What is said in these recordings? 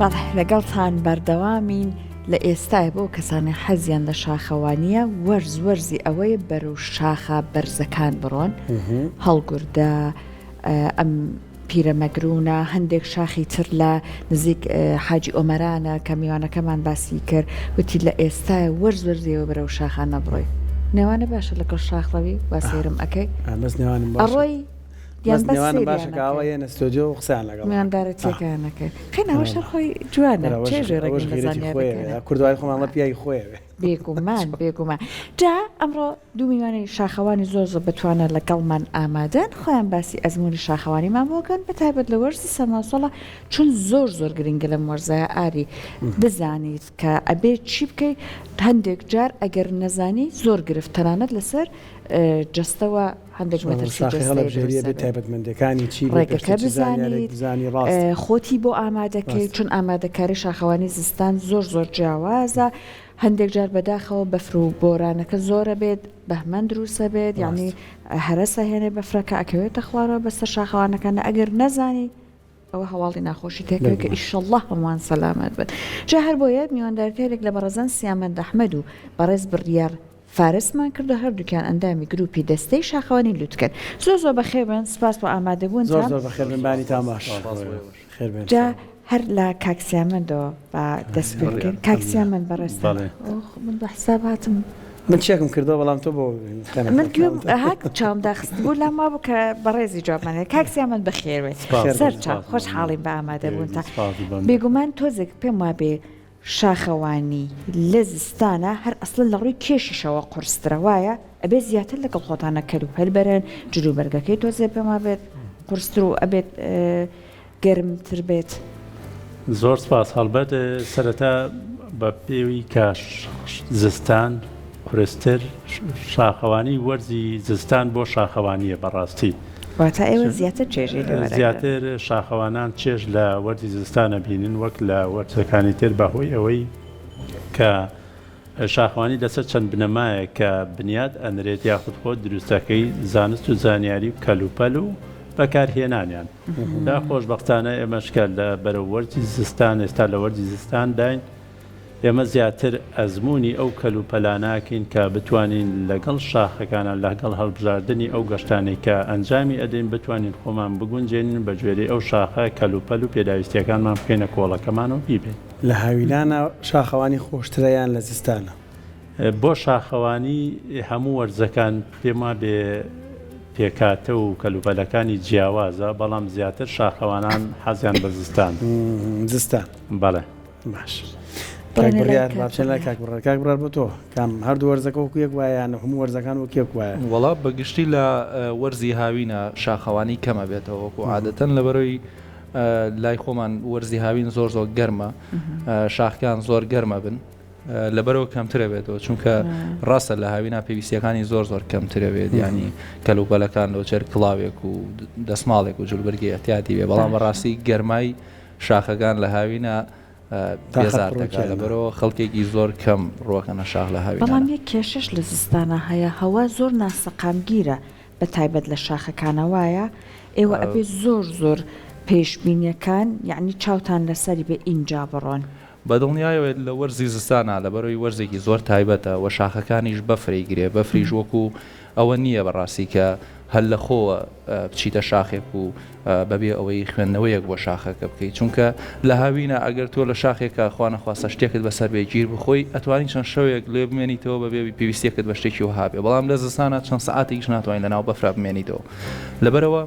بەڵێ لەگەڵتان بەردەوامین لە ئێستای بۆ کەسانی حەزیان لە شاخەوانیە وەرز وەرزی ئەوەیە بەرەو شاخە بەرزەکان بڕۆن هەڵگوردە ئەم پیرەمەگروونە هەندێک شاخی تر لە نزیک حاجی ئۆمەرانە کە میوانەکەمان باسی کرد وتی لە ئێستای وەرز وەرزیەوە بەرەو شاخانە بڕۆی نێوانە باشە لەگەڵ شاخڕەوی وا سەیرم ئەکەی بەس نێوانم باشە ئەڕۆی یان بەس بەس نێوانم باشە سەیریان کە ئاوا ئەکەی یەنە ستۆدیۆ و قسەیان لەگەڵ ئەکەم میواندارەتیەکەیان ئەکەی قەی ناوەش هەر خۆی جوانە ئەوەش چێژێ ئەوەش ڕێگم لە غیرەتی خۆیەوێ زانیاریەکانە کوردەواری خۆمان ڵە پیاوی خۆیەوێ. بێگومان بێگومان جا ئەمڕۆ دوو میوانی شاخەوانی زۆر زۆر بەتوانا لەگەڵمان ئامادەن خۆیان باسی ئەزموونی شاخەوانیمان بۆ کەن بەتایبەت لە وەرزی سەرماوسۆڵە چون زۆر زۆر گرنگە لەم وەرزەیا ئاری بزانیت کە ئەبێ چی بکەی هەندێک جار ئەگەر نەزانی زۆر گرفت تەنانەت لەسەر جەستەوە هەندێک مەترسی شاخی جەستەیی هەڵەبژێریە دروست بێ ئەبێت. تایبەتمەندیەکانی چی بێ ڕێگەکە پێشتر چ زانیارێک بزانیت بزانی ڕاستە. خۆتی بۆ ئامادەکەی ڕاستە. چون ئامادەکاری شاخەوانی زستان زۆر زۆر جیاوازە هەندێک جار بەداخەوە بەفر و بۆرانەکە زۆرە بێت بەهمەن دروسە بێت یانی ڕاستە. هەرەسە هێنێ بەفرەکە ئەکەوێتە خوارەوە بەسەر شاخەوانەکانە ئەگەر نەزانی ئەوە هەواڵی ناخۆشی تێکەوێت کە بێگومان. ئیشەڵڵا هەمووان سەلامەت بن جا هەر بۆیە میواندارتێرێک لە بەڕێزان سیامەند ئەحمەد و بەڕێز بڕیار فارسمان کردو هەردووکیان ئەندامی گروپی دەستەی شاخەوانی لوتکەن. زۆر زۆر بەخێر بێن سپاس بۆ زۆر ئامادەبوونتان. زۆر بەخێر بێن بەیانیتان باش خێر بێن. جا هەر لە کاک سیامەندەوە با دەست پێ بکەین. کاک سیامەند بەڕێزتان. بەڵێ. ئۆخ من بە حساب هاتم. من چێکم کردەوە بەڵام تۆ بۆ من گوێم ها چاوم داخستبوو لام وابوو کە بەڕێزی جوابمان هەیە. کاک سیامەند بەخێر بێی. سپاس. سەر خێر چاو بێن. خۆشحاڵین بە ئامادەبوونتان. سپاس بەندە. بێگومان تۆزێک پێم وابێ شاخەوانی لە زستانا هەر ئەسڵەن لە ڕووی کێشیشەوە قورسترە وایە؟ ئەبێت زیاتر لەگەڵ خۆتانا کەلوپەل بەرن، جلوبەرگەکەی تۆزێ پێم وابێت قورستر و ئەبێت گەرمتر بێت. زۆر سپاس هەڵبەت سەرەتا بە پێوی کە زستان قورستر شاخەوانی وەرزی زستان بۆ شاخەوانیە بەڕاستی. واتە ئێوە زیاتر چێژی لێ وەرئەگرن. زیاتر شاخەوانان چێژ لە وەرزی زستان ئەبینن وەک لە وەرزەکانی تر بە هۆی ئەوەی کە شاخەوانی لەسەر چەند بنەمایەک کە بنیات ئەنرێت یاخود خۆت دروستەکەی زانست و زانیاری و کەلوپەل و بەکارهێنانیان دا خۆشبەختانە ئێمەش کە لە بەرەو وەرزی زستان ئێستا لە وەرزی زستانداین ئێمە زیاتر ئەزموونی ئەو کەلوپەلانە ئەکەین کە بتوانین لەگەڵ شاخەکانا لەگەڵ هەڵبژاردنی ئەو گەشتانەی کە ئەنجامی ئەدەین بتوانین خۆمان بگونجێنین بە گوێرەی ئەو شاخە کەلوپەل و پێداویستیەکانمان بکەینە کۆڵەکەمان و بیبەین. لە هاوینانا شاخەوانی خۆشترە یان لە زستانا؟ بۆ شاخەوانی هەموو وەرزەکان پێم وابێ پێکهاتە و کەلوپەلەکانی جیاوازە بەڵام زیاتر شاخەوانان حەزیان بە زستانە. زستان. بەڵێ. باش کاک بڕیار با بچێن لای کاک بڕیار کاک بڕیار بۆ تۆ کام هەردوو وەرزەکە وەکو یەک وایە یان هەموو وەرزەکان وەک یەک وایە؟ وەڵا بە گشتی لە وەرزی هاوینە شاخەوانی کەمە بێتەوە وەکو عادەتەن لەبەرەوەی لای خۆمان وەرزی هاوین زۆر زۆر گەرمە شاخکان زۆر گەرمە بن لەبەرەوە کەمترە بێتەوە چونکە ڕاستە لە هاوینا پێویستیەکانی زۆر زۆر کەمترە بێت ینی کەلوپەلەکان لۆچەر کڵاوێک و دەسماڵێک و جلبەرگی احتیاتی بێ بەڵام بەڕاستی گەرمای شاخەکان لە هاوینا بێزار دەکات لەبەرئەوە خەڵکێکی زۆر کەم ڕووەکەنە شاخ لە هاوینانا. بەڵام یەک کێشەش لە زستانا هەیە هەوا زۆر ناسەقامگیرە بە تایبەت لە شاخەکانا وایە ئێوە ئەبێ زۆر زۆر پێشبینیەکان یەعنی چاوتان لەسەری بێ ئینجا بڕۆن. بە دڵنیایەوە لە وەرزی زستانا لەبەرئەوەی وەرزێکی زۆر تایبەتە وە شاخەکانیش بەفرەی گرێ بەفریش وەکو ئەوە نییە بەڕاستی کە هەر لە خۆوە بچیتە شاخێک و بەبێ ئەوەی خوێندنەوەیەک بۆ شاخەکە بکەیت چونکە لە هاوینە ئەگەر تۆ لە شاخێکە خوا نەخواستە شتێکت بەسەر بێ گیر بخۆی ئەتوانی چەند شەوێک لێ بمێنیتەوە بەبێ پێویستیەکت بە شتێکی وەها بێ بەڵام لە زستانە چەند سەعاتێکیش ناتوانین لەناو بەفرا بمێنیتەوە لەبەرەوە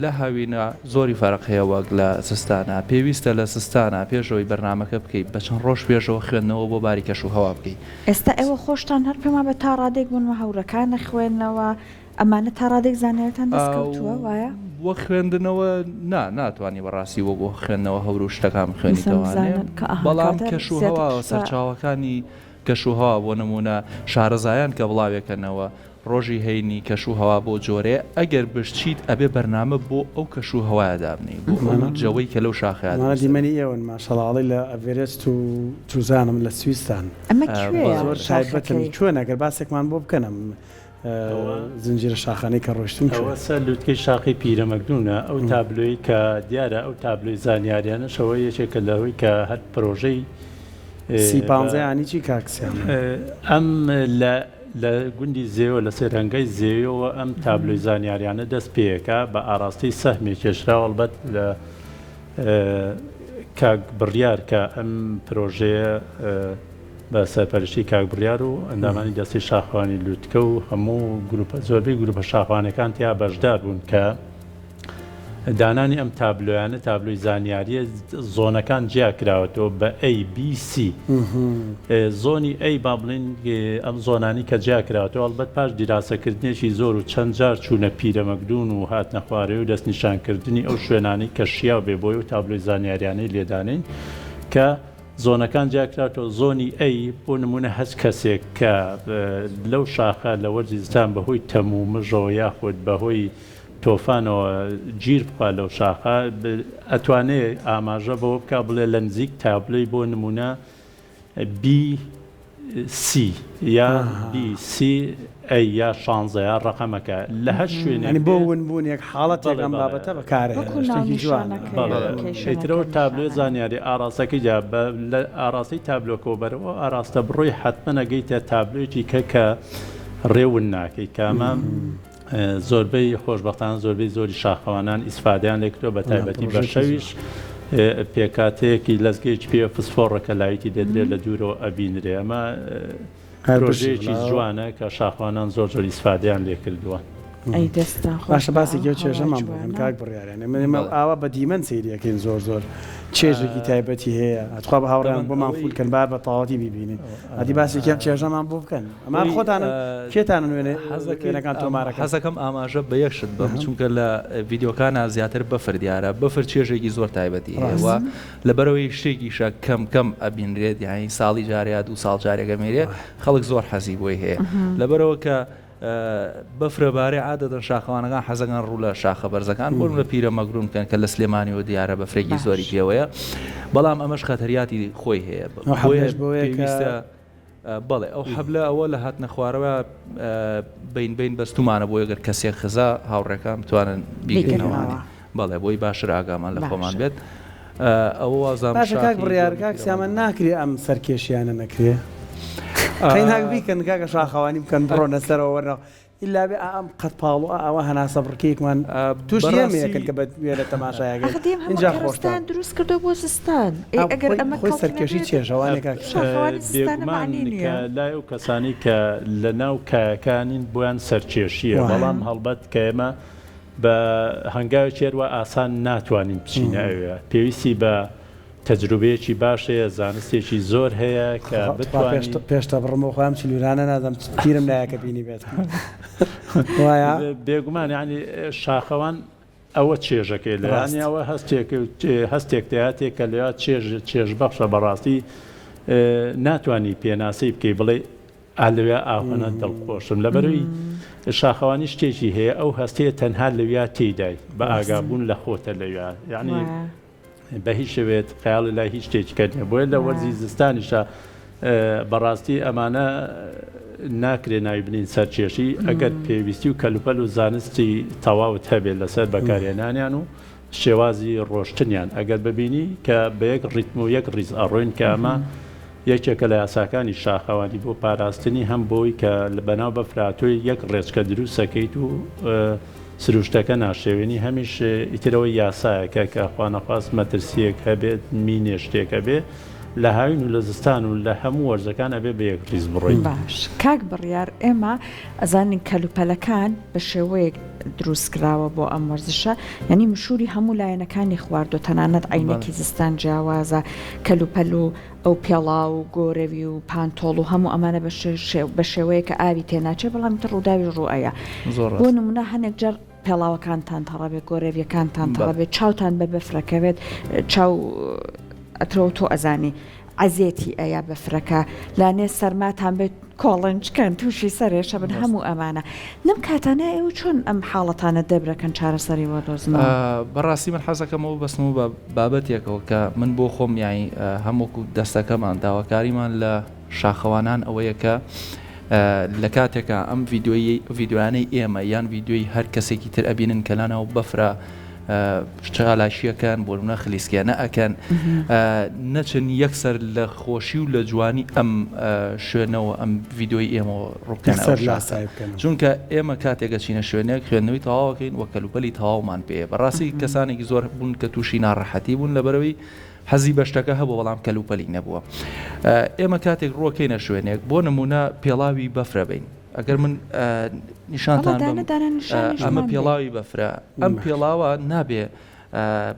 لە هاوینە زۆری فەرق هەیە وەک لە زستانە پێویستە لە زستانە پێشەوەی بەرنامەکە بکەیت بە چەند ڕۆژ پێشەوە خوێندنەوە بۆ باری کەش و هەوا بکەیت ئێستا ئێوە خۆشتان هەر پێم وابێ تا ڕادەیەک بوون و هەورەکان ئەخوێننەوە، ئەمانە تا ڕادەیەک زانیاریتان دەست کەوتووە وایە؟ وەک خوێندنەوە نا ناتوانی بەڕاستی وەک وەک خوێندنەوە هەور و شتەکان مەسەلەن بخوێنیتەوانێ بزانن کە ئەها بەڵام کاتە کەش و زیاتر هەوا شتە سەرچاوەکانی کەش و هەوا بۆ نموونە شارەزایان کە بڵاوێکەنەوە ڕۆژی هەینی کەش و هەوا بۆ جۆرەیە ئەگەر بشچیت ئەبێ بەرنامە بۆ ئەو کەش و هەوایە دابنێی بۆ ئەو جەوەی کە لەو شاخەیا ئەمانە دروست ئەبێ. دیمەنی ئێوەن ماشەڵا ئەڵێی لە ئەڤێرێست و چوزانم لە سویستان ئەمە کوێیە زۆر تایبەتن شاخەکەی؟ کوێن ئەگەر باسێکمان بۆ بکەن ئەم. زنجیرە شاخانەی کە ڕۆشتن ئەوە سەر لوتکەی شاخی پیرەمەگرونە ئەو تابلۆی کە دیارە ئەو تابلۆی زانیاریانەش ئەوە یەکێکە لەوەی کە هەر پرۆژەی سی پانزە یانی چی کاک سیامەند؟ ئەم لە لە گوندی زێوە لە سەیرانگای زێوەوە ئەم تابلۆی زانیاریانە دەست پێیەکا بە ئاراستەی سەهمێ کێشراوە ئەڵبەت لە کاک بڕیار کە ئەم پرۆژەیە بە سەرپەرشتی کاک بڕیار و ئەندامانی دەستەی شاخەوانی لوتکە و هەموو گروپە زۆربەی گروپە شاخەوانەکان تیا بەشدار بوون کە دانانی ئەم تابلۆیانە تابلۆی زانیاریە زۆنەکان جیا کراوەتەوە بە A B C زۆنی A با بڵین ئەم زۆنانی کە جیا کراوەتەوە ئەڵبەت پاش دیراسەکردنێکی زۆر و چەند جار چوونە پیرەمەگرون و هاتنە خوارێ و دەستنیشانکردنی ئەو شوێنانەی کە شیاو بێ بۆی و تابلۆی زانیاریانەی لێدانین کە زۆنەکان جیاکراوەتەوە، زۆنی A، بۆ نموونە هەچ کەسێک کە لەو شاخە لە وەرزی زستان بەهۆی تەم و مژەوە یاخود بەهۆی تۆفانەوە گیر بخوا لەو شاخە ئەتوانێ ئاماژە بەوە بکا بڵێ لە نزیک تابلۆی بۆ نموونە بی سی یا بی سی ئەی یا شانزە یا ڕەقەمەکە لە هەر شوێنێک یانی بۆ ون بوون یەک حاڵەتێک ئەم بابەتە بەکارهێنا وەکو شتێکی جوانە. ناونیشانەکەیە بەڵێ لۆکەیشنەکە ئیترەوە تابلۆ نیشانەکە. زانیاری ئاڕاستەکەی جا بە لە ئاڕاستەی تابلۆکەوە بەرەو ئەو ئاراستە بڕۆی حەتمەن ئەگەیتە تابلۆیەکی کە کە ڕێ ون ناکەی کە ئەمە زۆربەی خۆشبەختانە زۆربەی زۆری شاخەوانان ئیسفادەیان لێ کردووە بە تایبەتی بە شەویش پێکهاتەیەکی لەزگەیەکی پێ فسفۆڕە کە لایتی دەدرێت لە دوورەوە ئەبینرێ ئەمە پرۆژەیەکی جوانە کە شاخوانان زۆر زۆر ئیسفادەیان لێ کردووە. ئەی دەستتان خۆش باشە بێ باسێکی ئەم ئەو هەوا چێژەمان بۆ بکەن جوانە. کاک بڕیار یانی من ئێمە ئاوا بە دیمەن سەیری ئەکەین زۆر زۆر چێژێکی تایبەتی هەیە تخوا بە هاوڕێیان بۆمان فول کەن با بە تەواوەتی بیبینین ئەدی باسێکی ئەم چێژەمان بۆ بکەن ئەمان خۆتانن کێتانن وێنە وێنەکان تۆمارەکەن؟ حەزەکەم ئاماژە بە یەک شت بەم چونکە لە ڤیدیۆکانا زیاتر بەفر دیارە بەفر چێژێکی زۆر تایبەتی هەیە و لەبەرئەوەی شتێکیشە کەم کەم ئەبینرێت یانی ساڵی جارێ یا دوو ساڵ جارێک ئەبینرێ خەڵک زۆر حەزی بۆی هەیە لەبەرئەوە کە بەفرە بارێ عادەتەن شاخەوانەکان حەزەکەن ڕوو لە شاخە بەرزەکان بۆ لە پیرە مەگرون بکەن کە لە سلێمانیەوە دیارە بەفرێکی زۆری پێوەیە بەڵام ئەمەش خەتەریاتی خۆی هەیە پێویستە بەڵێ ئەو حەبلە ئەوە لە هاتنە خوارەوە بین بین بەستومانە بۆ ئەگەر کەسێک خزا هاوڕێکان بتوانن بیگرنەوە بەڵێ بۆی باشتر ئاگامان لە خۆمان بێت ئەوە وازانم باشە کاک شاخی بڕیار دۆمی کاک سیامە پیرەمەگرون. ناکرێ ئەم سەرکێشیانە نەکرێ قەیناک بیکەن کاکە شاخەوانی بکەن بڕۆنە سەرەوە وەرنەوە ئیلا بێ ئا ئەم قەدپاڵ و ئا ئەوە هەناسە بڕکێکمان تووشی ئێمە بەڕاستی یەکەن کە بە وێنە تەماشایەکەین ئاخ دێم هەموو ئینجا خۆشتان کەرەستەیان دروست کردووە بۆ زستان ئەی ئا ئەگەر خۆی ئەمە خۆی کەڵکی سەرکێشی نەبێت چێژەوانێ کاک شاخەوانی زستانە بێگومان مەعنی کە نییە. لای ئەو کەسانەی کە لە ناو کایەکانین بۆیان سەرکێشییە وایە. بەڵام هەڵبەت کە ئێمە بە هەنگاوێکی هەروا ئاسان ناتوانین بچینە ئەوێ، پێویستی بە تەجروبەیەکی باش هەیە، زانستێکی زۆر هەیە کە تخوا بتوانین. پێش تەبڕم بۆ خۆم چلورانە نادەم تیرم نایە کە بینیبێتم وایە؟ بێگومان یانی شاخەوان ئەوە چێژەکەی لە ڕاست. یانی ئەوە هەستێک هەستێک تیاتێ کە لەوێ چێژ چێژبەخشە بەڕاستی ناتوانی پێناسەی بکەی بڵێی ئا لەویا ئاوهەنە دڵخۆشم لەبەرەوی شاخەوانی شتێکی هەیە ئەو هەستەیە تەنها لەویا تێیدای بە ئاگابوون لە خۆتە لەویا یعنی بە هیچ شێوەیەت خەیاڵی لای هیچ شتێکی کە نییە بۆیە لە وەرزی زستانیشە بەڕاستی ئەمانە ناکرێ ناوی بنین سەرکێشی ئەگەر پێویستی و کەلوپەل و زانستی تەواوت هەبێت لەسەر بەکارهێنانیان و شێوازی ڕۆشتنیان ئەگەر ببینی کە بە یەک ڕیتم و یەک ڕیز ئەڕۆین کە ئەمە یەکێکە لە یاساکانی شاخەوانی بۆ پاراستنی هەم بۆی کە بەناو بەفرا تۆ یەک ڕێچکە دروستەکەیت و سروشتەکە ناشێوێنی هەمیش ئیتر ئەوەی یاسایەکە کە خوانەخواست مەترسیەک هەبێت مینێ شتێک هەبێ لە هاوین و لە زستان و لە هەموو وەرزەکان ئەبێ بە یەک ڕیز بڕۆیت. باش کاک بڕیار ئێمە ئەزانین کەلوپەلەکان بە شێوەیەک دروست کراوە بۆ ئەم وەرزشە یانی مشوری هەموو لایەنەکانی خواردوە تەنانەت عەینەکی زستان جیاوازە کەلوپەل و ئەو پێڵاو و گۆرەوی و پانتۆڵ و هەموو ئەمانە بە شێوەیەک کە ئاوی تێناچێ بەڵام ئیتر ڕووداویش ڕوو ئەیا بۆ نمونە هەنێک جار پێڵاوەکانتان تەڕەبێ گۆرەویەکانتان تەڕەبێ چاوتان بە بەفرەکەوێت چاو ئەترەوە تۆ ئەزانی عەزێتی ئەیا بەفرەکە لانێ سەرماتان بێت کۆڵنجکەن تووشی سەرێشە بن هەموو ئەمانە لەم کاتانە ئێوە چۆن ئەم حاڵەتانە دەبرەکەن چارەسەری بۆ دۆزنەوە؟ بەڕاستی من حەزەکەم ئەوە بەستمەوە بە بابەتێکەوە کە من بۆ خۆم یانی هەم وەکو دەستەکەمان داواکاریمان لە شاخەوانان ئەوەیە کە. لە کاتێکا ئەم ڤیدیۆی ڤیدیۆیانەی ئێمە یان ڤیدیۆی هەر کەسێکی تر ئەبینن کە لەناو بەفرا چالاکییەکان بۆ نمونە خلیسکێنە ئەکەن نەچن یەکسەر لە خۆشی و لە جوانی ئەم شوێنەوە ئەم ڤیدیۆی ئێمەوە ڕووبکەنە ئەو یەکسەر شاخە. لاسایی بکەنەوە. چونکە ئێمە کاتێک ئەچینە شوێنێک خوێندنەوەی تەواوەکەین و کەلوپەلی تەواومان پێیە بەڕاستی کەسانێکی زۆر بوون کە تووشی ناڕەحەتی بوون لەبەرئەوەی حەزی بە شتەکە هەبووە بەڵام کەلوپەلی نەبووە. ئێمە کاتێک ڕووەکەینە شوێنێک بۆ نموونە پێڵاوی بەفرە بین ئەگەر من نیشانتان ئەمە پێڵاوی بەفرە ئەم پێڵاوە نابێ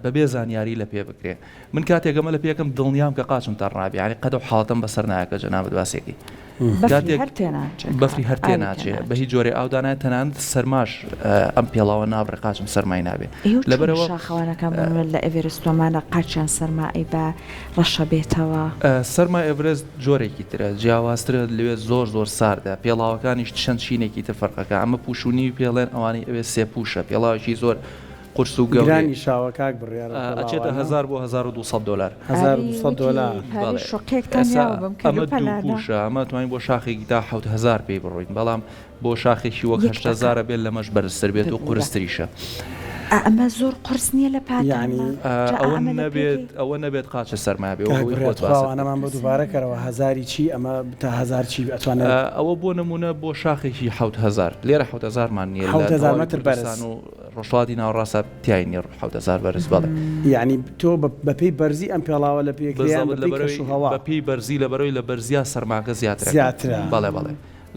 بەبێ زانیاری لە پێ بکرێ من کاتێک ئەمە لە پێکم دڵنیام کە قاچم تەڕ نابێ یانی قەد ئەو حاڵەتەم بەسەر نایە کە جەنابت باسێکی کاتێک بەفری هەر تێ ناچێ بە هیچ جۆرێ ئاودانای تەنانەت سەرماش ئەم پێڵاوە نابڕێ قاچم سەرمای نابێ لەبەرەوە شاخەوانەکان بۆ لە ئێڤێرستۆمانە قاچیان سەرما ئەی بە ڕەشە بێتەوە. سەرما ئێڤرێست جۆرێکی ترە جیاوازترە لەوێ زۆر زۆر ساردە پێڵاوەکانیش چەند چینێکی تر فەرقەکە ئەمە پوش و نیوی پێڵێن ئەوانەی ئەوێ سێ پوشە پێڵاوێکی زۆر قورس و گەورەیە. گرانی شاوە کاک بڕیار ئەو پێڵاوانە. ئەچێتە هەزار بۆ 1200 دۆلار. 1200 دۆلار. پارەی بەڵێ شوقەیەکتان ئێستا یاوە بەم ئەمە دوو کەلوپەلانە. پوشە ئەمە توانین بۆ شاخێکی تا 7000 پێی بڕۆین بەڵام بۆ شاخێکی وەک یەک هەشت دەقە هەزارە بێت لەمەش بەرزتر بێت و ببورە. قورستریشە. ئا ئەمە زۆر قورس نییە لە پاتانما؟ یەعنی. جا ئا ئەوە ئەمە لە نەبێت پێکەی. ئەوە نەبێت قاچت سەرما بێ وەک کاک ئەوەی بڕیار خۆت تخوا باست کرد. ئەوانەمان بۆ دووبارە کەرەوە هەزاری چی ئەمە تا هەزار چی ئەتوانێت. ئەوە بۆ نموونە بۆ شاخێکی 7000 لێرە 7000 مان نییە لە 7000 تەواوی مەتر بەرز. کوردستان و ڕۆژهەڵاتی ناوەڕاستە تیای نیە 7000 بەرز بەڵێ. یەعنی تۆ بە پێی بەرزی ئەم پێڵاوە لە پێ ئەکرێ یان بالضبط بە پێی کەش لەبەرەوەی و هەوا؟ بە پێی بەرزی لەبەرەوەی لە بەرزیا سەرماکە زیاترەکە زیاترە. بەڵێ بەڵێ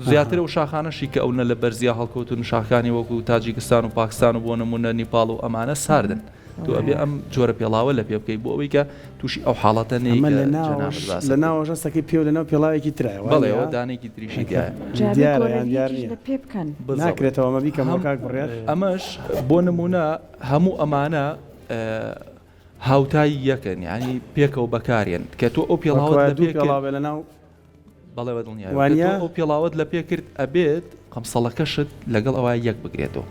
زیاترە و شاخانەشی کە ئەونە لە بەرزیا هەڵکەوتون شاخەکانی وەکو تاجیکستان و پاکستان و بۆ نمونە نیپاڵ و ئەمانە ساردن تۆ ئەبێ ئەم جۆرە پێڵاوە لە پێ بکەی بۆ ئەوەی کە تووشی ئەو حاڵەتە نەیەی ئەمە کە لە ناوەش جەنابت باست لە کرد. ناوەش هەستەکەی پێو لە ناو پێڵاوێکی ترایە وا بەڵێ نییە؟ ئەوە دانەیەکی تریشی تیایە. جا ئەبێ دیارە یان دیار گۆرەوییەکیش نییە؟ لە پێ بکەن. بالضبط ناکرێتەوە ئەمە بیکەمەوە هەم کاک بڕیار؟ ئەمەش بۆ نمونە هەموو ئەمانە هاوتای یەکن یانی پێکەوە بەکارێن کە تۆ ئەو وەک پێڵاوەت وایە لە دوو پێ کرد پێڵاو بێ لە ناو بەڵێ بە دڵنیایەوە کە وانیە؟ تۆ ئەو پێڵاوەت لە پێ کرد ئەبێت قەمسەڵەکەشت لەگەڵ ئەوە یەک بگرێتەوە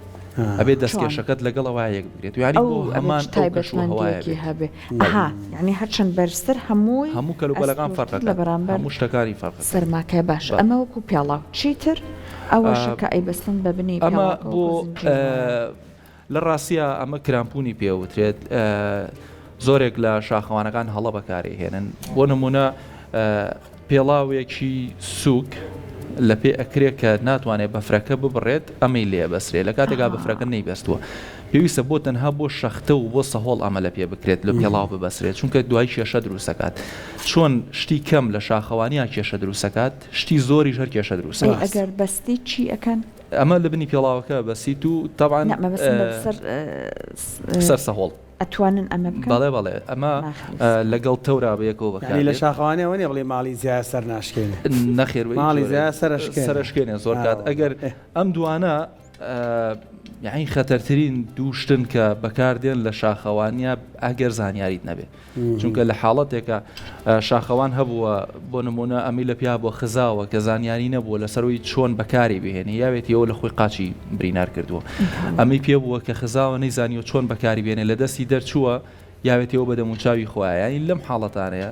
ئەبێت چۆن؟ دەستکێشەکەت لەگەڵ ئەوە یەک بگرێت یانی ئەو بۆ ئەبێ هەمان چ ئەو کەش و هەوایە تایبەتمەندیەکی بێت هەبێ؟ بەڵێ ئەها یانی هەرچەند بەرزتر هەمووی هەموو کەلوپەلەکان ئەستوورتر لە فەرقەکەن بەرامبەر هەموو شتەکانی فەرقەکەن سەرماکە باشە بەڵێ. ئەمە وەکو پێڵاو چیتر ئەوەشە کە ئەیبەستن بە بنی ئەمە پێڵاوەکە بۆ وەکو زنجیر وایە. لە ڕاستیا ئەمە کرامپونی پێ وترێت زۆرێک لە شاخەوانەکان هەڵە بەکارێ هێنن بۆ نمونە پێڵاوێکی سوک لە پێ ئەکرێ کە ناتوانێت بەفرەکە ببڕێت ئەمەی لێ بەسرێ لە کاتێکا بەفرەکە نەیبەستووە پێویستە بۆ تەنها بۆ شەختە و بۆ سەهۆڵ ئەمە لە پێ بکرێت لە پێڵاو ببەسرێت چونکە دوای کێشە دروستەکات چۆن شتی کەم لە شاخەوانیا کێشە دروستەکات شتی زۆریش هەر کێشە دروستەکات. ئەگەر بەستی چی ئەکەن؟ ئەمە لە بنی پێڵاوەکە بەسیت و تەبعەن نا مەبەستم لە سەر سەر سەهۆڵ ئەتوانن ئەمە بکەن؟ بەڵێ بەڵێ ئەمە لەگەڵ تەورا بەیەکەوە بەکار یانی لە دێت. شاخەوانی ئەوە نیە بڵێی ماڵی زیایە سەر ناشکێنێ. نەخێر بە هیچ ماڵی جۆرێک زیایە سەرەشکێنێ. سەرەشکێنێ زۆر کات ئاوە. ئەگەر ئەم دوانە یانی خەتەرترین دوو شتن کە بەکار دێن لە شاخەوانیا ئەگەر زانیاریت نەبێ. چونکە لە حاڵەتێکا شاخەوان هەبووە بۆ نمونە ئەمی لە پیا بۆ خزاوە کە زانیاری نەبووە لەسەرەوەی چۆن بەکاری بهێنێ یاوێتی ئەوە لە خۆی قاچی برینار کردووە ئەمی پێ بووە کە خزاوە نەیزانیوە چۆن بەکاری بێنێ لە دەستی دەرچووە یاوێتیەوە بە دەموچاوی خۆیان یانی لەم حاڵەتانەیە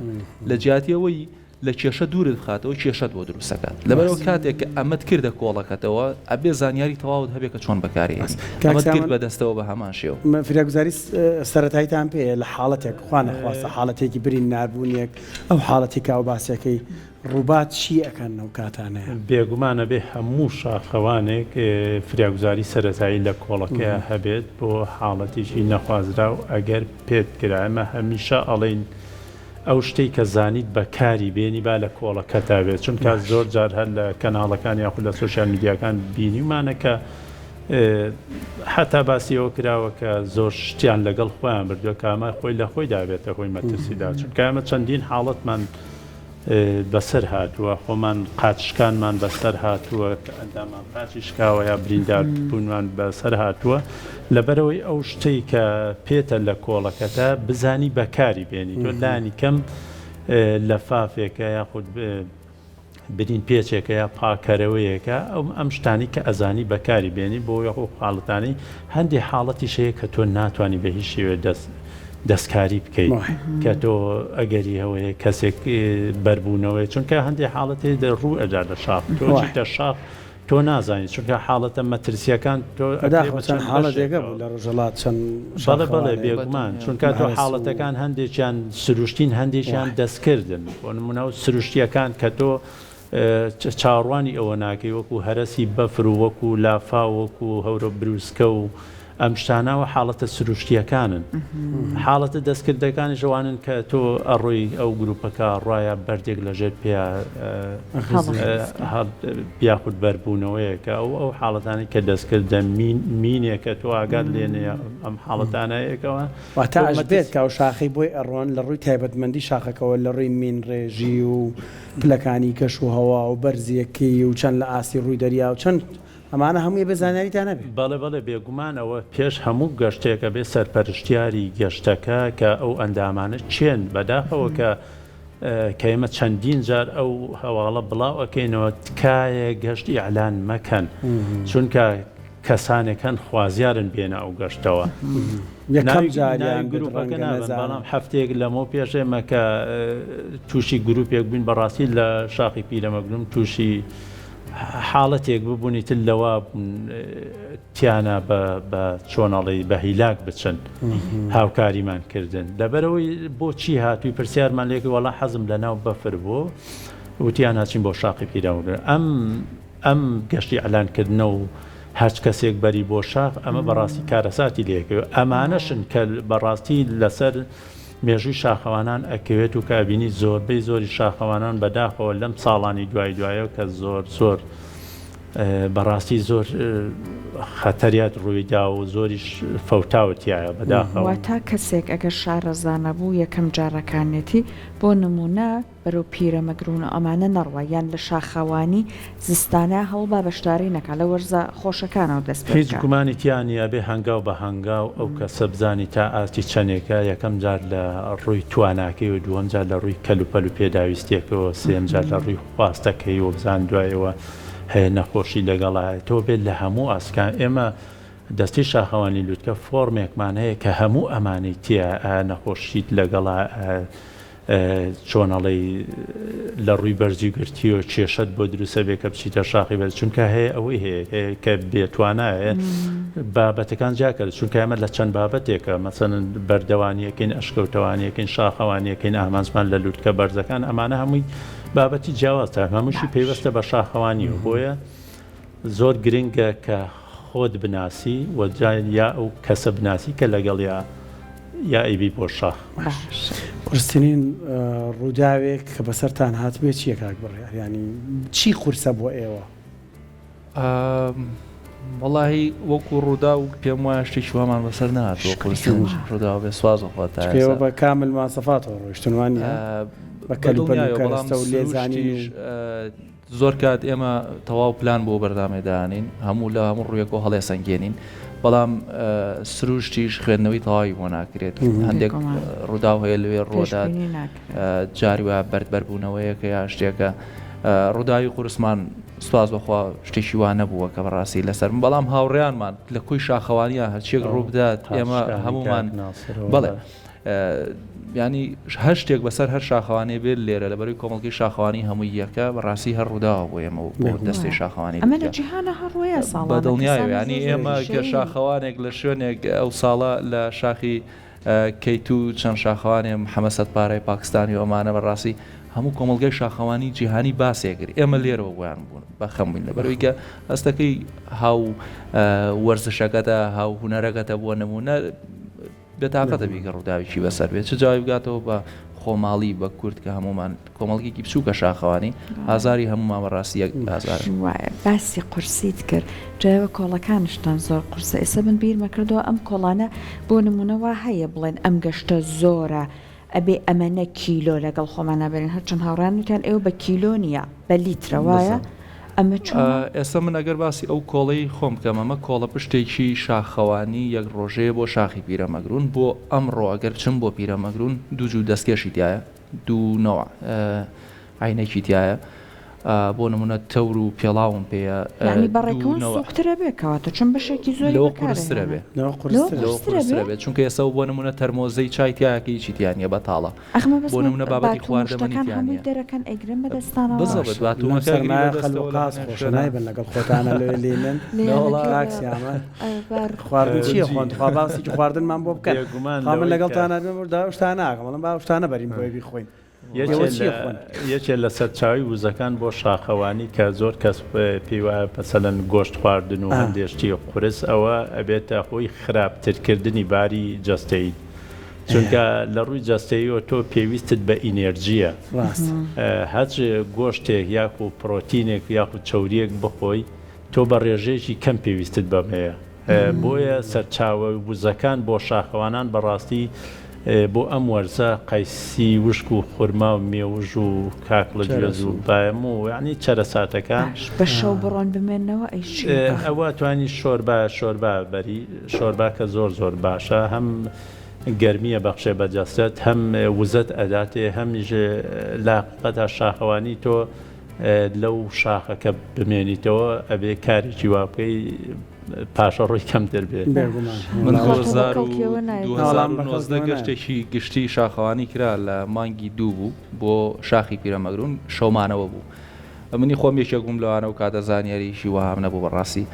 لە جیاتی ئەوەی لە کێشە دوورت بخاتەوە کێشەت بۆ دروست ئەکات لەبەرئەوە کاتێک کە ئەمەت کردە کۆڵەکەتەوە ئەبێ زانیاری تەواوت هەبێ کە چۆن بەکاری هێنی کاک ئەمەت کرد سامان بە دەستەوە بە هەمان شێوە. فریاگوزاری سەرەتاییتان پێیە لە حاڵەتێک خوا نەخواستە حاڵەتێکی برین ناربوونێک ئەو حاڵەتی کە ئەو باسەکەی ڕووبات چی ئەکەن ئەو کاتانەیە؟ بێگومان ئەبێ هەموو شاخەوانێک فریاگوزاری سەرەتایی لە کۆڵەکەیا هەبێت بۆ حاڵەتێکی نەخوازراو ئەگەر پێت کرا ئێمە هەمیشە ئەڵێین ئەو شتەی کە زانیت بە کاری بێنی با لە کۆڵەکەتا بێت چونکە زۆر جار هەر لە کەناڵەکان یاخود لە سۆشیال میدیاکان بینیومانە کە حتا باسی ئەوە کراوە کە زۆر شتیان لەگەڵ خۆیان بردووە کە ئەمە خۆی لە خۆیدا بێتە هۆی مەترسیدا چونکە ئەمە چەندین حاڵەتمان بەسەر هاتووە، خۆمان قاچ شکانمان بەسەر هاتووە، کە ئەندامان قاچی شکاوە یا بریندار بوونمان بەسەر هاتووە، لەبەرئەوەی ئەو شتەی کە پێتە لە کۆڵەکەتە بزانی بەکاری بێنی، تۆ لانی کەم لەفافێکە یاخود برین پێچێکە یا پاکەرەوەیەکە ئەو ئەم شتانی کە ئەزانی بەکاری بێنی بۆ ئەو حاڵەتانەی هەندێ حاڵەتیش هەیە کە تۆ ناتوانی بە هیچ شێوەیە دەست. دەستکاری بکەیت کە تۆ ئەگەری هەوەیە کەسێک بەربوونەوەی چونکە هەندێک حاڵەتی ڕوو ئەدا لە شاخ تۆ چیتە شاخ تۆ نازانی چونکە حاڵەتە مەترسیەکان تۆ بەداخەوە چەند حاڵەتێکە بوو لە ڕۆژهەڵات چەند بەڵێ بەڵێ بێگومان چونکە تۆ حاڵەتەکان هەندێکیان سروشتین هەندێکیان دەستکردن بۆ نمونە و سروشتیەکان کە تۆ چاوەڕوانی ئەوە ناکەی وەکو هەرەسی بەفر و وەکو لافاو وەکو هەورە بروسکە و ئەم شتانە و حاڵەتە سروشتیەکانن حاڵەتە دەستکردەکانیش ئەوانن کە تۆ ئەڕۆی ئەو گروپەکە ڕایە بەردێک لەژێر پێیا یاخود بەربوونەوەیەکە ئەو ئەو حاڵەتانەی کە دەستکردە مین مینێکە تۆ ئاگات لێ نییە ئەم حاڵەتانەیەکەوە واتە ئەش بێت کە ئەو شاخەی بۆی ئەڕۆن لە ڕووی تایبەتمەندی شاخەکەوە لە ڕووی مین ڕێژی و پلەکانی کەش و هەوا و بەرزیەکەی و چەند لە ئاستی ڕووی دەریا و چەند ئەمانە هەمووی ئەبێ زانیاریتان هەبێ. بەڵێ بەڵێ بێگومان ئەوە پێش هەموو گەشتێک ئەبێ سەرپەرشتیاری گەشتەکە کە ئەو ئەندامانە کێن بەداخەوە کە کە ئێمە چەندین جار ئەو هەواڵە بڵاو ئەکەینەوە تکایە گەشت ئیعلان مەکەن چونکە کەسانێک هەن خوازیارن بێنە ئەو گەشتەوە یەکەم جاریان ناوی گروپەکە نابەن بەڵام هەفتەیەک لەمەو پێش ئێمە کە تووشی گروپێک بووین بەڕاستی لە شاخی پیرەمەگرون تووشی حاڵەتێک ببوون ئیتر لەوە تیانا بە بە چۆن ئەڵێی بە هیلاک بچن هاوکاریمان کردن لەبەرەوەی بۆچی هاتووی پرسیارمان لێ کرد وەڵا حەزم لە ناو بەفر بوو وتیان هەچین بۆ شاقی پیرەمەگرون ئەم ئەم گەشتی ئەلان کردنە و هەرچ کەسێک بەری بۆ شاخ ئەمە بەڕاستی کارەساتی لێکەوێت ئەمانەشن کە بەڕاستی لەسەر مێژووی شاخەوانان ئەکەوێت و کە ئەبینی زۆربەی زۆری شاخەوانان بەداخەوە لەم ساڵانی دوای دوایەوە کە زۆر زۆر بەڕاستی زۆر خەتەریات ڕوویدا و زۆریش فەوتاوە تایە بەداخەوە. واتا کەسێک ئەگەر شارەزا نەبوو یەکەم جارەکانێتی بۆ نموونە بەرەو پیرەمەگرون و ئەمانە نەڕوا یان لە شاخەوانی زستانە هەوڵبا بەشداری نەکا لە وەرزە خۆشەکانەوە دەست پێ هیچ بکا. گومانی تیا نیە ئەبێ هەنگاو بە هەنگاو ئەو کەسە بزانی تا ئاستی چەنێکە یەکەم جار لە ڕووی تواناکەی و دووەم جار لە ڕووی کەلوپەل و پێداویستیەکەوە سێیەم جار لە ڕووی خواستەکەی و بزان دوایەوە هەیە نەخۆشی لەگەڵا هەیە تۆ بێت لە هەموو ئاستکان ئێمە دەستەی شاخەوانی لوتکە فۆرمێکمان هەیە کە هەموو ئەمانەی تیا ئایا نەخۆشیت لەگەڵا ئایا چۆن ئەڵێی لە ڕووی بەرزی گرتیەوە کێشەت بۆ دروستە بێ کە بچیتە شاخی بەرز چونکە هەیە ئەوەی هەیە هەیە کە بێتوانایە بابەتەکان جیاکە چونکە ئەمە لە چەند بابەتێکە مەسەن بەردەوانیەکەین ئەشکەوتەوانیەکەین شاخەوانیەکەین ئامانجمان لە لوتکە بەرزەکان ئەمانە هەمووی بابەتی جیاوازە هەمووشی پەیوەستە بە شاخەوانی و بۆیە زۆر گرنگە کە خۆت بناسی و جا یا ئەو کەسە بناسی کە لەگەڵیا یا ئەیبی بۆ شاخ. باشە. قورسترین ڕووداوێک کە بەسەرتان هاتبێ چییە کاک بڕیار؟ یانی چی قورسە بۆ ئێوە؟ وەڵاهی وەکو ڕووداو پێم وایە شتێکی وامان بەسەر نەهاتووە قورسترین ڕووداو بێ سواز بەخوا تا چونکە ئێوە ئێستا. بە کامل ماسەفاتەوە ڕۆیشتن وانیە؟ بە کەلوپەل و بەدڵنیایەوە بەڵام کەرەستە و لێزانین و سروشتیش زۆر کات ئێمە تەواو پلان بۆ بەرنامەی دانین هەموو لە هەموو ڕوویەکەوە هەڵێسەنگێنین بەڵام سروشتیش خوێندنەوەی تەواوی بۆ ناکرێت هەندێک ڕووداو هەیە لەوێ ڕۆدات جاری وایە بەرد بەربوونەوەیەکە یا شتێکە ڕووداوی قورسمان سوپاس بەخوا شتێکی وا نەبووە کە بەڕاستی لەسەر بەڵام هاوڕێیانمان لە کۆی شاخەوانیان هەرچیەک ڕووبدات ئێمە هەمومان بەڵێ یانی هەر شتێک بەسەر هەر شاخەوانێ بێت لێرە لەبەرەی کۆمەڵگەی شاخەوانی هەمووی یەکە بەڕاستی هەر ڕووداوە بۆ ئێمە و بۆ دەستەی شاخەوانی ئەمە لە جیهانە هەر ڕوویە ساڵانە بە دڵنیایەوە یانی ئێمە کە شاخەوانێک لە شوێنێک ئەو ساڵە لە شاخی کەیتو چەند شاخەوانێ محەممەد سەدپارای پاکستانی و ئەمانە بەڕاستی هەموو کۆمەڵگای شاخەوانی جیهانی باسێ کرد ئێمە لێرەوە بۆیان بوون بەخەم بووین لەبەرەوەی کە هەستەکەی هاو وەرزشەکەتە هاو هونەرەکەتە بۆ نمونە بێتاقەتە بی کە ڕووداوێکی بەسەر بێت چ جاوی بگاتەوە بە خۆماڵی بە کورد کە هەموومان کۆمەڵگێکی بچووکە شاخەوانی ئازاری هەموومان بەڕاستی یەک ئازار. وایە باسی قورسیت کرد جایەوە کۆڵەکانشتان زۆر قورسە ئێستا من بیرمە کردەوە ئەم کۆڵانە بۆ نمونە وا هەیە بڵێن ئەم گەشتە زۆرە ئەبێ ئەمەنە کیلۆ لەگەڵ خۆمانا بەرین هەرچەند هاوڕێیان وتیان ئێوە بە کیلۆ نییە بە لیترە وایە ئەمە چۆنە؟ ئێستا من ئەگەر باسی ئەو کۆڵەی خۆم بکەم ئەمە کۆڵە پشتێکی شاخەوانی یەک ڕۆژەیە بۆ شاخی پیرەمەگرون بۆ ئەمڕۆ ئەگەر بچم بۆ پیرەمەگرون دوو جوو دەستکێشی تایە دوو نەوع عەینەکی تایە. بۆ نمونە تەور و پێڵاوم پێیە یانی بەڕێکەوە سوکترە بێ کەواتە چون بەشێکی زۆری لەوە قورسترە بێ لەوە قورسترە بێ چونکە ئێستا بۆ نمونە تەرمۆزەی چای تیایە کە هیچی تیا نییە بەتاڵە بۆ نمونە بابەتی خواردەمەنی تیا نییە دەرەکەن ئەیگرن بەدەستانەوە بزەبت باتومەکە سەرمایە خەل و قاز خۆشە نایبن لەگەڵ خۆتانە لەوێ لێنن کاک سیامە خواردن چییە خۆن تخوا باسی خواردنمان بۆ بکەن بێگومان من لەگەڵتانە بێم دا شتانە ناکەم بەڵام با شتانە بەرین بۆی بیخۆین یەکێ لە سەرچاوەی وزەکان بۆ شاخەوانی کە زۆر کەس پێی وایە مەسەلەن گۆشت خواردن و هەندێ شتی قورس ئەوە ئەبێتە هۆی خراپترکردنی باری جەستەیی چونکە لە ڕووی جەستەییەوە تۆ پێویستت بە ئینێرجییە هەچ گۆشتێک یاخو پرۆتینێک یاخو چەوریەک بخۆی تۆ بە ڕێژەیەکی کەم پێویستت بەمەیە بۆیە سەرچاوە وزەکان بۆ شاخەوانان بەڕاستی بۆ ئەم وەرزە قەیسی وشک و خورما و مێوژ و کاکڵە گوێز و بایەم و یانی چەرەساتەکان. باش بە شەو بڕۆن بمێنەوە ئەی چی؟ ئەوە توانی شۆربا شۆربا بەری شۆربا کە زۆر زۆر باشە هەم گەرمیە بەخشێ بە جەستەت هەم وزەت ئەداتێ هەمیش لە حەقیقەتا شاخەوانی تۆ لەو شاخەکە بمێنیتەوە ئەبێ کارێکی وا بکەی پاشەڕۆی کەمتر بێت. من 2019 گەشتێکی گشتی شاخەوانی کرا لە مانگی دوو بوو بۆ شاخی پیرەمەگرون شەومانەوە بوو منی خۆم یەکێک بووم لەوانە و کاتە زانیاریشی وەهام نەبوو بەڕاستی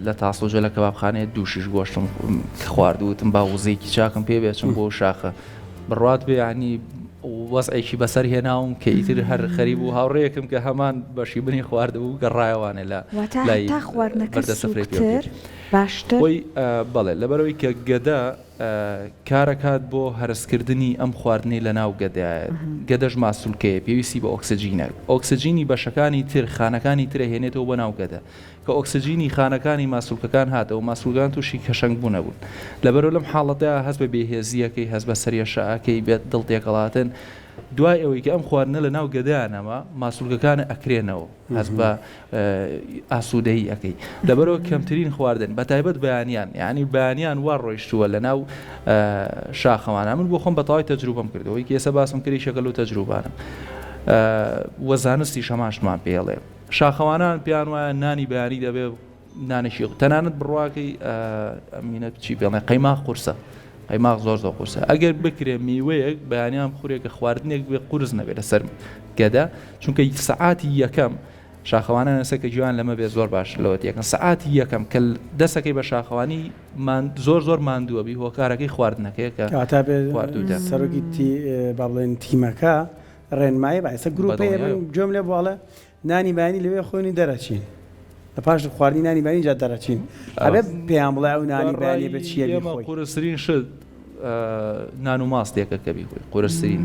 لە تاسڵوجە لە کەبابخانەیە دووشیش گۆشتم خوارد وتم با وزەیەکی چاکم پێ بێچم بۆ شاخە بڕوات بێ یانی وەزعێکی بەسەر هێناوم کە ئیتر هەر خەریب و هاوڕێیەکم کە هەمان بەشی بنی خواردبوو گەڕایەوانێ لە واتە لای هەتا خواردنەکە بەردە سفرەی پێ سووکتر باشتر؟ خۆی بەڵێ لەبەرئەوەی کە گەدە کارەکات بۆ هەرسکردنی ئەم خواردنەی لەناو گەدەیە گەدەش ماسولکەیە پێویستی بە ئۆکسجینە ئۆکسجینی بەشەکانی تر خانەکانی ترە هێنێتەوە بۆ ناو گەدە کە ئۆکسجینی خانەکانی ماسولکەکان هاتەوە، ماسولکەکان تووشی کەشەنگ بوون ئەبوون. لەبەرئەوە لەم حاڵەتەیا هەست بە بێهێزییەکەی، هەست بە سەریەشە ئەکەی، بێت دڵ تێکەڵاتن. دوای ئەوەی کە ئەم خواردنە لە ناو گەدەیا نەما، ماسولکەکانت ئەکرێنەوە، هەست بە ئاسوودەیی ئەکەی. لەبەرئەوە کەمترین خواردن، بە تایبەت بەیانیان، یانی بەیانیان وا ڕۆیشتووە لە ناو شاخەوانە. من بۆ خۆم بە تەواوی تەجروبەم کردووە. ئەوەی کە ئێستا باسم کرد یەکێکە لەو تەجروبانە. وە زانستیش هەمان شتمان پێ ئەڵێ. شاخەوانان پێیان وایە نانی بەیانی دەبێ نانێکی تەنانەت بڕواکەی ئەمینە چی پێڵێن قەیماغ قورسە قەیماغ زۆر زۆر قورسە ئەگەر بکرێ میوەیەک بەیانیان بخورێ کە خواردنێک بێ قورس نەبێت لەسەر گەدە چونکە سەعاتی یەکەم شاخەوانان ئێستا کە گوێیان لەمە بێ زۆر باش لەوە تێکەن سەعاتی یەکەم کە دەسەکەی بە شاخەوانی مان زۆر زۆر ماندووە بی هۆکارەکەی خواردنەکەیە کە کەواتە بێ خواردووتە. سەرۆکی تی با بڵێن تیمەکە ڕێنمایی بە ئێستا گروپ هەیە من گوێم لێ بوو ئەڵێ نانی بەیانی لەوێ خۆینی دەرەچین لە پاش خواردنی نانی بەیانی جا دەرەچین ئەبێ پێیان بڵێ ئەو نانی بەیانی بە چییە ئێمە قورسترین شت نان و ماستێکە کە بیخۆی قورسترین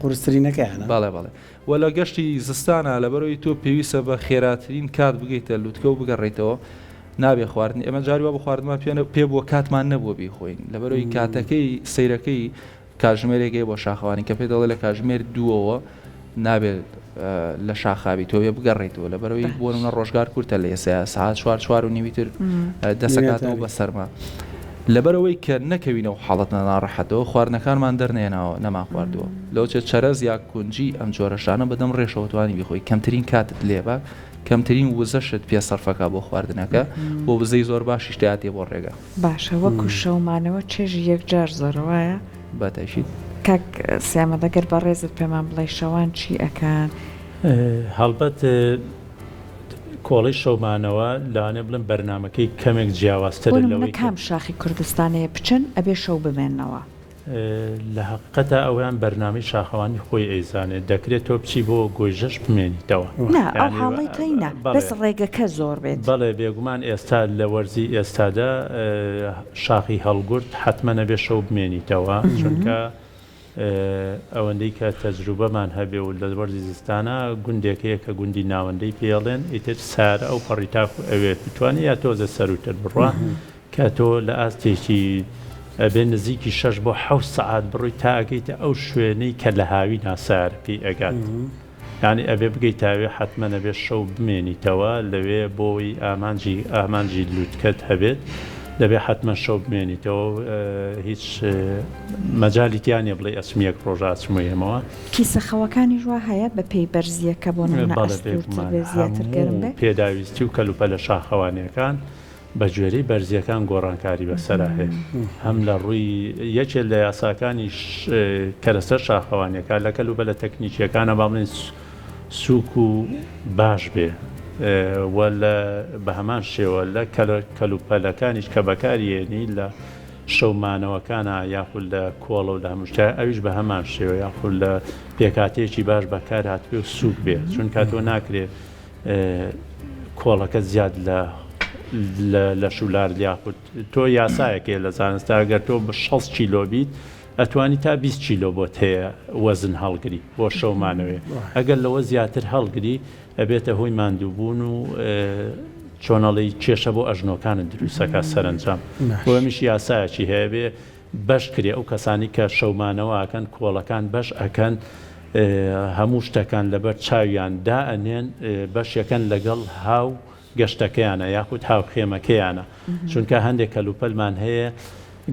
قورسترینەکەیانە بەڵێ بەڵێ و لە گەشتی زستانە لەبەرەوەی تۆ پێویستە بە خێراترین کات بگەیتە لوتکە و بگەڕیتەوە نابێ خواردن ئێمە جاری وا بە خواردنمان پێ پێ بووە کاتمان نەبووە بیخۆین لەبەرەوەی کاتەکەی سەیرەکەی کاژمێرێک هەیە بۆ شاخەوانی کە پێت دەڵێ لە کاژمێر دووەوە نابێت لە شاخاوی تۆ بێ بگەڕێیتەوە لەبەرەوەی بۆ نمونە ڕۆژگار کورتە لە ئێستا سەعات چوار چوار و نیوی تر دەسەکاتەوە بە سەرما لەبەرەوەی کە نەکەوینەوە حاڵەت ناڕەحەتەوە خواردنەکانمان دەرنێناوە نەمان خواردووە لەوچێ چەرەز یا کونجی ئەم جۆرەشانە بەدەم ڕێشەوە توانی بیخۆی کەمترین کاتت لێبە کەمترین وزەشت پێ سەرفەکە بۆ خواردنەکە بۆ وزەی زۆر باشیش تیاتێ بۆ ڕێگا. باشە وەکو شەومانەوە چێژی یەکجار زۆرە وایە؟ بە تەئکید. کاک سیامەند ئەگەر بەڕێزت پێمان بڵێی شەوان چی ئەکەن؟ هەڵبەت کۆڵەی شەومانەوە لەوانەیە بڵێم بەرنامەکەی کەمێک جیاوازترە بۆ نمونە لەوەی کە. کام شاخی کوردستانەیە بچن ئەبێ شەو بمێننەوە؟ لە هەقیقەتا ئەویان بەرنامەی شاخەوانی خۆی ئەیزانێت دەکرێت تۆ بچی بۆ گۆیژەش بمێنیتەوە نا ئەو یانی حاڵەی تەی نا بەڵێ بەس ڕێگەکە زۆر بێت. بەڵێ بێگومان ئێستا لە وەرزی ئێستادا شاخی هەڵگورد حەتمەن ئەبێ شەو بمێنیتەوە چونکە ئەوەندەی کە تەجروبەمان هەبێ و لە وەرزی زستانا گوندێک هەیە کە گوندی ناوەندەی پێڵێن ئیتر سارە ئەو پەڕی تاکو ئەوێ بتوانێ یا تۆزێ سەروتر بڕوا کە تۆ لە ئاستێکی ئەبێ نزیکی شەش بۆ حەوت سەعات بڕۆی تا ئەگەیتە ئەو شوێنەی کە لە هاوینا سەیارە پێی ئەگات یانی ئەبێ بگەیتە ئەوێ حەتمەن ئەبێ شەو بمێنیتەوە لەوێ بۆی ئامانجی ئامانجی لوتکەت هەبێت. دەبێ حەتمەن شەو بمێنیتەوە هیچ مەجالی تیا نیە بڵێی ئەچم یەک ڕۆژ ئەچم و یەمەوە. کیسە خەوەکانیش وا هەیە بە پێی بەرزییەکە بۆ نمونە ئەستوورتر بێ زیاتر گەرم بێ؟ هەموو پێداویستی و کەلوپەلە شاخەوانیەکان بە گوێرەی بەرزییەکان گۆڕانکاری بەسەرا هەیە هەم لە ڕووی یەکێ لە یاساکانی کەرەسە شاخەوانیەکان لە کەلوپەلە تەکنیکیەکانە با بڵێین سووک و باش بێ و لە بە هەمان شێوە لە کەلوپەلەکانیش کە بەکاری یێنی لە شەو مانەوەکانا یاخود لە کۆڵە و لە هەموو شتە ئەویش بە هەمان شێوە یاخود لە پێکهاتەیەکی باش بەکار هاتبێ و سووک بێ چونکە تۆ ناکرێ کۆڵەکە زیاد لە لە لەش و لار یاخود تۆ یاسایەک هەیە لە زانستا گەر تۆ 60 کیلۆ بیت ئەتوانی تا 20 کیلۆ بۆت هەیە وەزن هەڵگری بۆ شەو مانەوەی ئەگەر لەوە زیاتر هەڵگری ئەبێتە هۆی ماندووبوون و چۆنەڵی کێشە بۆ ئەژنۆکانت دروستەکە سەرەنجام بۆ ئەمیش یاسایەکی هەیە بێ بەش کرێ ئەو کەسانی کە شەومانەوە ئەکەن کۆڵەکان بەش ئەکەن هەموو شتەکان لەبەر چاویان دائەنێن بەشەکەن لەگەڵ هاو گەشتەکەیانە یاخود هاوخێمەکەیانە چونکە هەندێک کەلوپەلمان هەیە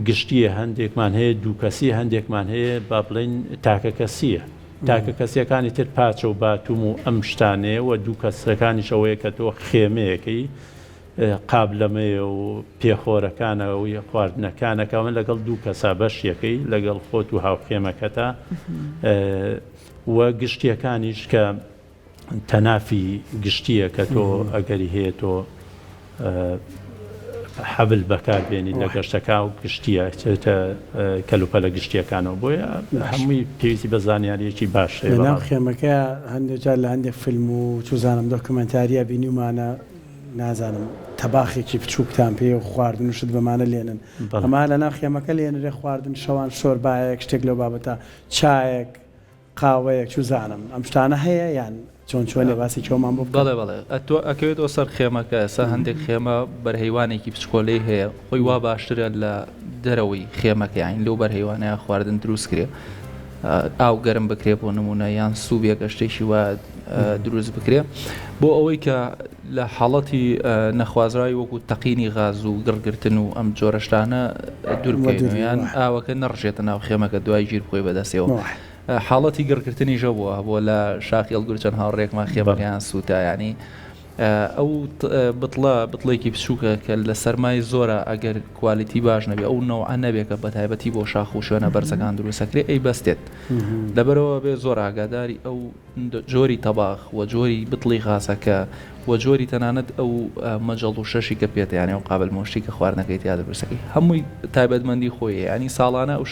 گشتیە هەندێکمان هەیە دووکەسی هەندێکمان هەیە با بڵین تاکە کەسیە تاکە کەسیەکانی تر پاچە و باتوم و ئەم شتانەیە و دوو کەسەکانیش ئەوەیە کە تۆ خێمەیەکەی قابلەمەیە و پێخۆرەکانە و خواردنەکانە کە ئەمە لەگەڵ دوو کەسا بەشیەکەی لەگەڵ خۆت و هاوخێمەکەتا و گشتیەکانیش کە تەنافی گشتیە کە تۆ ئەگەری هەیە تۆ حەبل بەکار بێنیت لە گەشتەکە و گشتیە کەلوپەلە گشتیەکانەوە بۆیە هەمووی پێویستی بە زانیاریەکی باش هەیە لەناو خێمەکە هەندێک جار لە هەندێک فیلم و چوزانم دۆکیومێنتاریە بینیومانە نازانم تەباخێکی بچووکتان پێیە و خواردن و شت بەمانە لێنن ئەمە لەناو خێمەکە لێنرێ خواردن شەوان شۆربایەک شتێک لەو بابەتە چایەک قاوەیەک چوزانم ئەم شتانە هەیە یان چۆن چۆنێ باسی چۆمان بۆ بکە. بەڵێ بەڵێ ئەتۆ ئەکەوێتەوە سەر خێمەکە ئێستا هەندێک خێمە بەرهەیوانێکی بچکۆلەی هەیە خۆی وا باشترە لە دەرەوەی خێمەکە یانی لەو بەرهەیوانەیە خواردن دروست کرێ ئاو گەرم بکرێ بۆ نمونە یان سوبێکە شتێکی وا دروست بکرێ بۆ ئەوەی کە لە حاڵەتی نەخوازراوی وەکو تەقینی غاز و گڕگرتن و ئەم جۆرە شتانە دوور بکەوینەوە یان ئاوەکە نەڕژێتە ناو خێمەکە دوای گیر بخۆی بەدەستیەوە حاڵەتی گڕکردنیش هەبووە هەبووە لە شاخی ئەڵگور چەند هاوڕێکمان خێمەکەیان سووتا ینی ئەو بتڵە بتڵێکی بچووکە کە لە سەرمای زۆرە ئەگەر کوالیتی باش نەبێ ئەو نەوعە نەبێ کە بە تایبەتی بۆ شاخ و شوێنە بەرزەکان دروستەکرێ ئەی بەستێت لەبەرەوە بێ زۆر ئاگاداری ئەو جۆری تەباخ و جۆری بتڵی غازەکە و جۆری تەنانەت ئەو مەجەڵ و شەشی کە پێتە یانی ئەو قابل مۆشتی کە خواردنەکەی تیا دروستەکەی هەمووی تایبەتمەندی خۆی هەیە ینی ساڵانە ئەو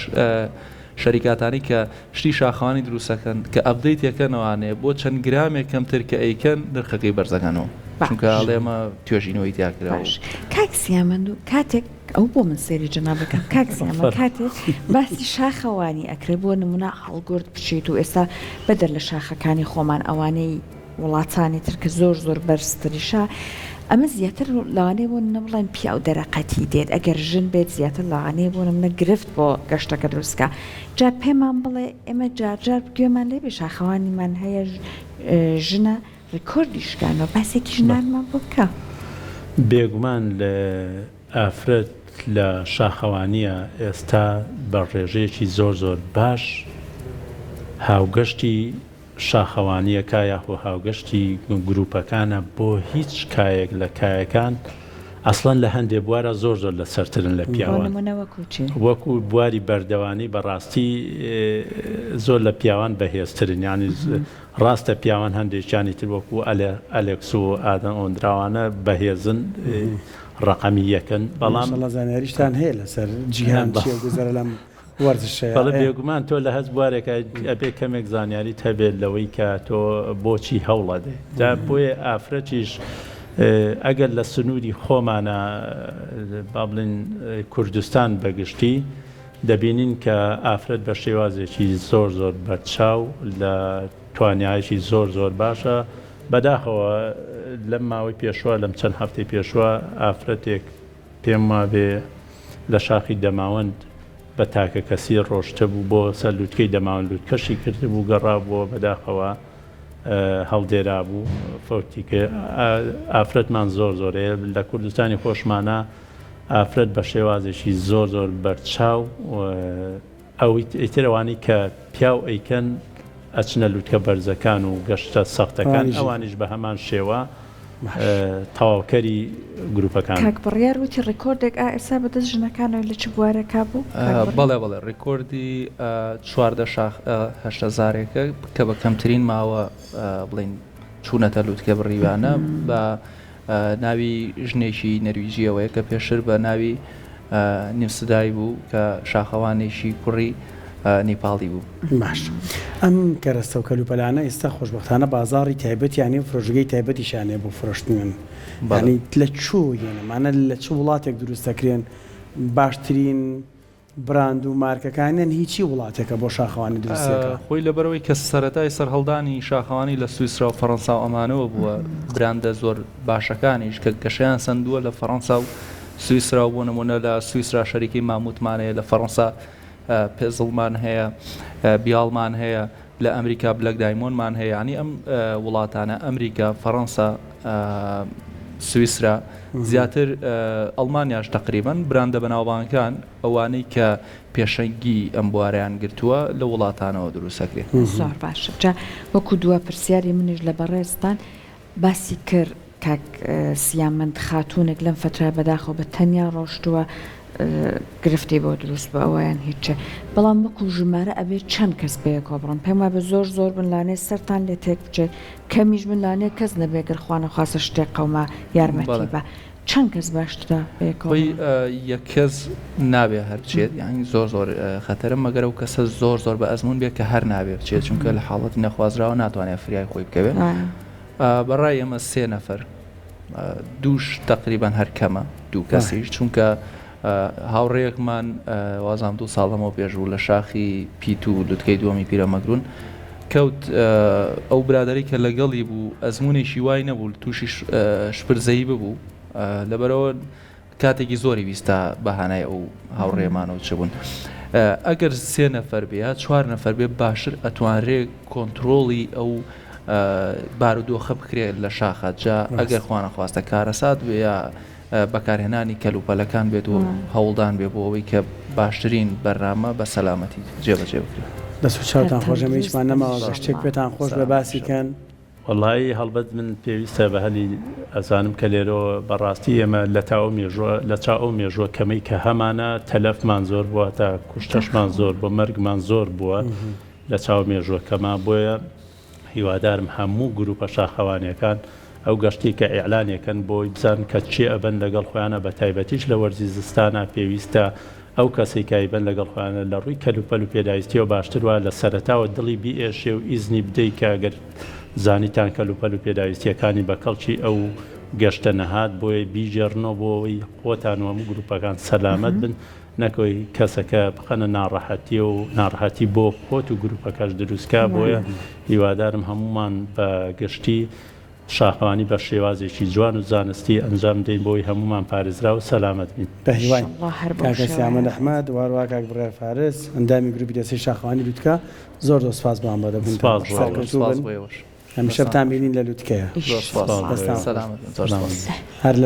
شەریکاتانی کە شتی شاخەوانی دروستەکەن کە ئەپدەیت یەکەنەوانێ بۆ چەند گرامێک کەمتر کە ئەیکەن نرخەکەی بەرزەکەنەوە چونکە ئەڵێ ئەمە توێژینەوەی تیا کراوە. باش کاک سیامەند و کاتێک ئەو بۆ من سەیری جەنابەکەم کاک سیامەند کاتێک باسی شاخەوانی ئەکرێ بۆ نمونە هەڵگورد بچیت و ئێستا بەدەر لە شاخەکانی خۆمان ئەوانەی وڵاتانی تر کە زۆر زۆر بەرزتریشە ئەمە زیاتر لەوانەیە بۆ نمونە بڵێن پیاو دەرەقەتی دێت ئەگەر ژن بێت زیاتر لەوانەیە بۆ نمونە گرفت بۆ گەشتەکە دروست کا جا پێمان بڵێ ئێمە جار جار گوێمان لێ بێ شاخەوانیمان هەیە ژنە ڕیکۆردی شکانوە باسێکی ژنانمان بۆ بکە. بێگومان ئافرەت لە شاخەوانییە ئێستا بە ڕێژەیەکی زۆر زۆر باش هاوگەشتی شاخەوانییەکە یاخۆ هاوگەشتی گروپەکانە بۆ هیچ کایەک لە کایەکان ئەسڵەن لە هەندێ بوارا زۆر زۆر لە سەرترن لە بۆ پیاوان نمونە وەکو چی؟ وەکو بواری بەردەوانی بەڕاستی زۆر لە پیاوان بەهێزترن یانی ڕاستە پیاوان هەندێکیانی تر وەکو ئەلێکس و ئادەم ئۆندراوانە بەهێزن ڕەقەمی یەکن بەڵام ماشاءاللە زانیاریشتان هەیە لەسەر جیهان چیە گوزەرە لەم وەرزشەیە. بەڵێ بێگومان تۆ لە هەست بوارێکا ئەبێ کەمێک زانیاریت هەبێت لەوەی کە تۆ بۆچی هەوڵەدەی جا بۆیە ئافرەتیش ئەگەر لە سنووری خۆمانە با بڵێین کوردستان بەگشتی دەبینین کە ئافرەت بە شێوازێکی زۆر زۆر بەرچاو لە توانایەکی زۆر زۆر باشە بەداخەوە لەم ماوەی پێشوە لەم چەند هەفتەی پێشوە ئافرەتێک پێم وابێ لە شاخی دەماوەند بە تاکە کەسی ڕۆشتبوو بۆ سەر لوتکەی دەماوەند لوتکەشی کردبوو گەڕابووە بەداخەوە هەڵدێرابوو فەوتی کرد ئافرەتمان زۆر زۆر هەیە لە کوردستانی خۆشمانە. ئافرەت بە شێوازێکی زۆر زۆر بەرچاو ئەوی ئیتر ئەوانەی کە پیاو ئەیکەن ئەچنە لوتکە بەرزەکان و گەشتە سەختەکان ئەوانیش بە هەمان شێوە تەواوکەری گروپەکان. کاک بڕیار وتی ڕیکۆردێک ئا ئێستا بە دەست ژنەکانەوە لە چ بوارێکا بوو کاک بڕیار؟ بەڵێ بەڵێ ڕیکۆردی 14 شاخ هەشت هەزارێکە کە بە کەمترین ماوە بڵێین چوونەتە لوتکە بڕیویانە بە ناوی ژنێکی نەرویجییەوەیە کە پێشتر بە ناوی نیمسدای بوو کە شاخەوانێکی کوڕی نیپاڵی بوو. باش ئەم کەرەستە و کەلوپەلانە ئێستا خۆشبەختانە بازاڕی تایبەتیان هەیە و فرۆشگەی تایبەتیشیان هەیە بۆ فرۆشتنیان یانی لە کوێوە یەن ئەمانە لە چ وڵاتێک دروست دەکرێن باشترین براند و مارکەکانیان هی چی وڵاتێکە بۆ شاخەوانی دروستیەکە؟ خۆی لەبەرئەوەی کە سەرەتای سەرهەڵدانی شاخەوانی لە سویسرا و فەرەنسا و ئەمانەوە بووە، براندە زۆر باشەکانیش کە گەشەیان سەندووە لە فەرەنسا و سویسرا و بۆ نموونە لە سویسرا شەریکەی ماموتمان هەیە، لە فەرەنسا پێزڵمان هەیە، بیاڵمان هەیە، لە ئەمریکا بلەک دایمۆنمان هەیە، یانی ئەم وڵاتانە ئەمریکا، فەرەنسا، سویسرا، زیاتر ئەڵمانیاش تەقریبەن براندە بەناوبانگەکان ئەوانەی کە پێشەنگی ئەم بوارەیان گرتووە لەو وڵاتانەوە دروست ئەکرێ. زۆر باشە جا وەکو دوا پرسیاری منیش لە بەڕێزتان باسی کرد کاک سیامەند خاتوونێک لەم فەترە بەداخەوە بە تەنیا ڕۆشتووە گرفتی بۆ دروست بوو ئەوەیان هیچ بەڵام وەکو ژمارە ئەبێ چەند کەس بەیەکەوە بڕۆن پێم وابێ زۆر زۆر بن لانێ سەرتان لێ تێک بچێت کەمیش بن لانێ کەس نەبێ گەر خوانەخواستە شتێک قەوما یارمەتی بە چەند کەس باشترە بەیەکەوە خۆی یەک کەس نابێ هەر بچێت یانی زۆر زۆر خەتەرە مەگەر ئەو کەسە زۆر زۆر بە ئەزموون بێت کە هەر نابێ بچێت چونکە لە حاڵەتی نەخوازراوە ناتوانێت فریای خۆی بکەوێت بەڕای ئێمە سێ نەفەر دووش تەقریبەن هەر کەمە دوو کەسیش چونکە هاوڕێیەکمان وازام دوو ساڵ لەمەو پێش بوو لە شاخی پیت و لوتکەی دووەمی پیرەمەگرون کەوت ئەو برادری کە لەگەڵی بوو ئەزمونێکی وای نەبوو تووشی شپرزەیی ببوو لەبەرەوە کاتێکی زۆری ویست تا بە هانای ئەو هاوڕێیەمانەوە چبوون. ئەگەر سێ نەفەر بێ یا چوار نەفەر بێ باشتر ئەتوانرێ کۆنترۆڵی ئەو بارودۆخە بکرێت لە شاخە جا ئەگەر خوانەخواستە کارەسات بێ یا بەکارهێنانی کەلوپەلەکان بێت و هەوڵدان بێ بۆ ئەوەی کە باشترین بەرنامە بە سەلامەتی جێبەجێ بکرێت. دەست و چاوتان خۆش ئێمە هیچمان نەماوە گەر شتێک پێتان خۆش بێ باسی کەن. وەڵایی هەڵبەت من پێویستە بە هەلی ئەزانم کە لێرەوە بە ڕاستی ئێمە لە تا ئەو مێژووە لە چاو ئەو مێژووە کەمەی کە هەمانە تەلەفمان زۆر بووە تا کوشتەشمان زۆر بووە مەرگمان زۆر بووە لە چاو مێژووەکەما بۆیە هیوادارم هەموو گروپە شاخەوانیەکان ئەو گەشتی کە ئیعلانێکەن بۆی بزانن کە کێ ئەبەن لەگەڵ خۆیانە بە تایبەتیش لە وەرزی زستانا پێویستە ئەو کەسەی کە ئەیبەن لەگەڵ خۆیانە لە ڕووی کەلوپەل و پێداویستیەوە باشتر وایە لە سەرەتاوە دڵی بیئێشێ و ئیزنی بدەی کە گەر زانیتان کەلوپەل و پێداویستیەکانی بە کەڵکی ئەو گەشتە نەهات بۆیە بیگێڕنەوە بۆ ئەوەی خۆتان و هەموو گروپەکان سەلامەت بن نەکەوەی کەسەکە بخەنە ناڕەحەتیە و ناڕەحەتی بۆ خۆت و گروپەکەش دروست کا بۆیە هیوادارم هەموومان بە گشتی شاخەوانی بە شێوازێکی جوان و زانستی ئەنجام بدەین بۆی هەموومان پارێزراو و سەلامەت بین. بە هیواین کاکە سیامەند ئەحمەد و هەروەها کاک بڕیار فارس ئەندامی گروپی دەستەی شاخەوانی لوتکە زۆر زۆر سوپاس بۆ ئامادەبوونتان سوپاس بۆ ئێوەش. سەرکەوتوو بن سوپاس بۆ ئێوەش. هەمیشە بتانبینین لە لوتکەیە. زۆر سوپاس. دەستان خۆش. سەلامەت بن. زۆر سوپاس. هەر لە.